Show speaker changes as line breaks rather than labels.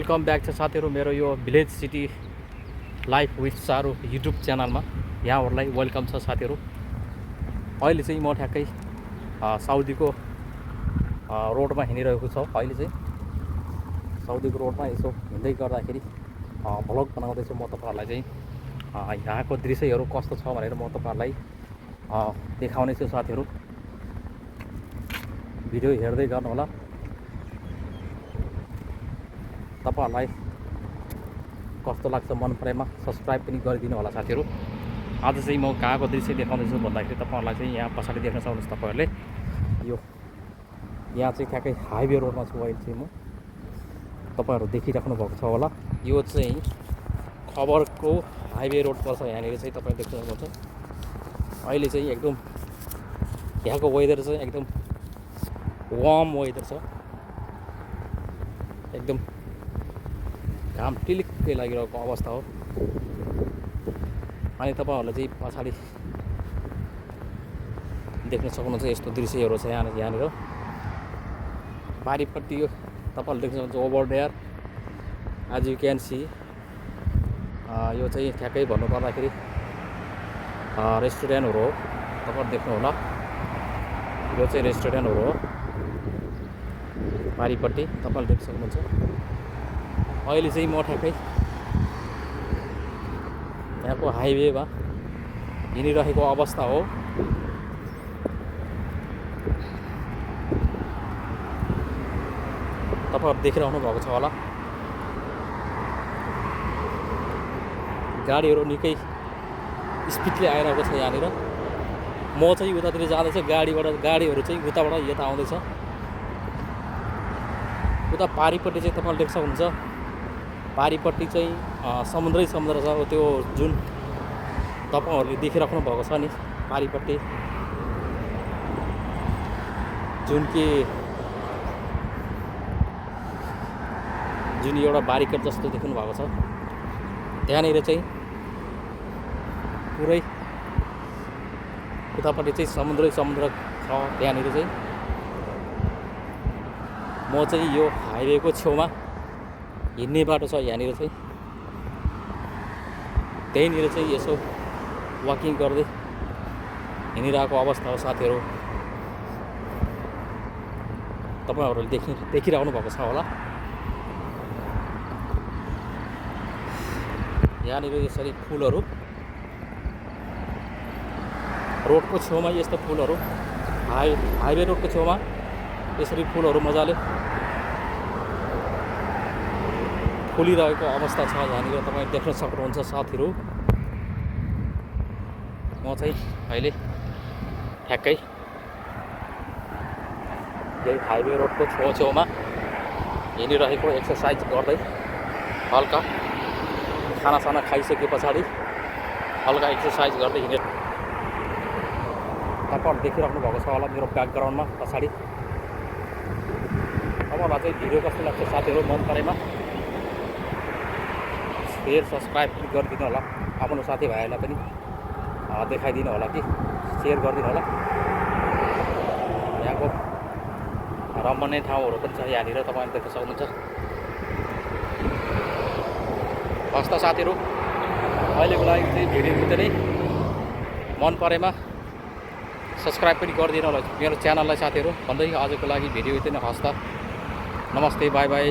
Welcome back छ साथीहरू मेरो यो भिलेज सिटी लाइफ विथ सारू युट्युब च्यानलमा यहाँहरूलाई वेलकम छ साथीहरू। अहिले चाहिँ म ठ्याक्कै साउदीको रोडमा हिँडिरहेको छ। अहिले चाहिँ साउदीको रोडमा यसो हिँड्दै गर्दाखेरि भ्लग बनाउँदैछु म तपाईँहरूलाई चाहिँ यहाँको दृश्यहरू कस्तो छ भनेर म तपाईँहरूलाई देखाउने छु साथीहरू। भिडियो हेर्दै गर्नु होला। तपाईहरुलाई कस्तो लाग्छ मन परेमा सब्स्क्राइब पनि गरिदिनु होला साथीहरू। आज चाहिँ म कहाँको दृश्य देखाउँदैछु भन्दाखेरि तपाईहरुलाई चाहिँ यहाँ पछाडि देख्न सक्नुहुन्छ तपाईहरुले यो यहाँ चाहिँ ठ्याक्कै हाइवे रोडमा छु अहिले चाहिँ म। तपाईहरु देखिराख्नु भएको छ होला। यो चाहिँ खबरको हाइवे रोड पर्छ यहाँनिर चाहिँ तपाईहरु देख्न सक्नुहुन्छ। अहिले चाहिँ एकदम यहाँको वेदर चाहिँ एकदम वार्म वेदर छ। एकदम घाम टिलिक्कै लागिरहेको अवस्था हो। अनि तपाईहरुले चाहिँ पछाडि देख्न सक्नुहुन्छ यस्तो दृश्यहरू छ यहाँनिर बारीपट्टि तपाईहरुले देख्न सक्नुहुन्छ over there as you can see. यो चाहिँ ठ्याक्कै भन्नुपर्दाखेरि रेस्टुरेन्टहरू हो। तपाईहरु देख्नु होला यो चाहिँ रेस्टुरेन्टहरू हो बारीपट्टि तपाईहरुले देख्न सक्नुहुन्छ। अहिले चाहिँ म ठ्याक्कै यहाँको हाइवेमा हिँडिरहेको अवस्था हो। तपाईहरु देखिरहनु भएको छ होला गाडीहरू निकै स्पिडले आइरहेको छ यहाँनिर। म चाहिँ उतातिर जाँदैछ गाडीहरू चाहिँ उताबाट यता आउँदैछ। उता पारीपट्टि चाहिँ तपाईहरुले देख्न सक्नुहुन्छ पारीपट्टि चाहिँ समुद्रै समुद्र छ। त्यो जुन तपाईहरुले देखिराख्नु भएको छ नि पारीपट्टि जुन एउटा बारीकट जस्तो देख्नु भएको छ त्यहाँनिर चाहिँ पुरै उतापट्टि चाहिँ समुद्रै समुद्र छ। त्यहाँनिर चाहिँ म चाहिँ यो हाइवेको छेउमा हिँड्ने बाटो छ यहाँनिर चाहिँ त्यहीँनिर चाहिँ यसो वाकिङ गर्दै हिँडिरहेको अवस्था हो साथीहरू। तपाईहरुले देखिराख्नु भएको छ होला यहाँनिर यसरी फुलहरू रोडको छेउमा यस्तो फुलहरू हाइवे रोडको छेउमा यसरी फुलहरू मजाले फुलिरहेको अवस्था छ यहाँनिर तपाईँ देख्न सक्नुहुन्छ साथीहरू। म चाहिँ अहिले ठ्याक्कै यही हाइवे रोडको छेउमा हिँडिरहेको एक्सर्साइज गर्दै हल्का खानासाना खाइसके पछाडि हल्का एक्सर्साइज गर्दै हिँडेर तपाईहरु देखिराख्नु भएको छ होला मेरो ब्याकग्राउन्डमा पछाडि। तपाईँहरूलाई चाहिँ भिडियो कस्तो लाग्छ साथीहरू मन परेमा शेयर सब्स्क्राइब पनि गरिदिनु होला। आफ्नो साथीभाइहरूलाई पनि देखाइदिनु होला कि सेयर गरिदिनु होला। यहाँको रमणीय ठाउँहरू पनि छ यहाँनिर तपाईँले देख्न सक्नुहुन्छ। हस् त साथीहरू अहिलेको लागि चाहिँ भिडियो यति नै। मन परेमा सब्स्क्राइब पनि गरिदिनु होला मेरो च्यानललाई साथीहरू भन्दै आजको लागि भिडियो यति नै। हस् त नमस्ते बाई बाई।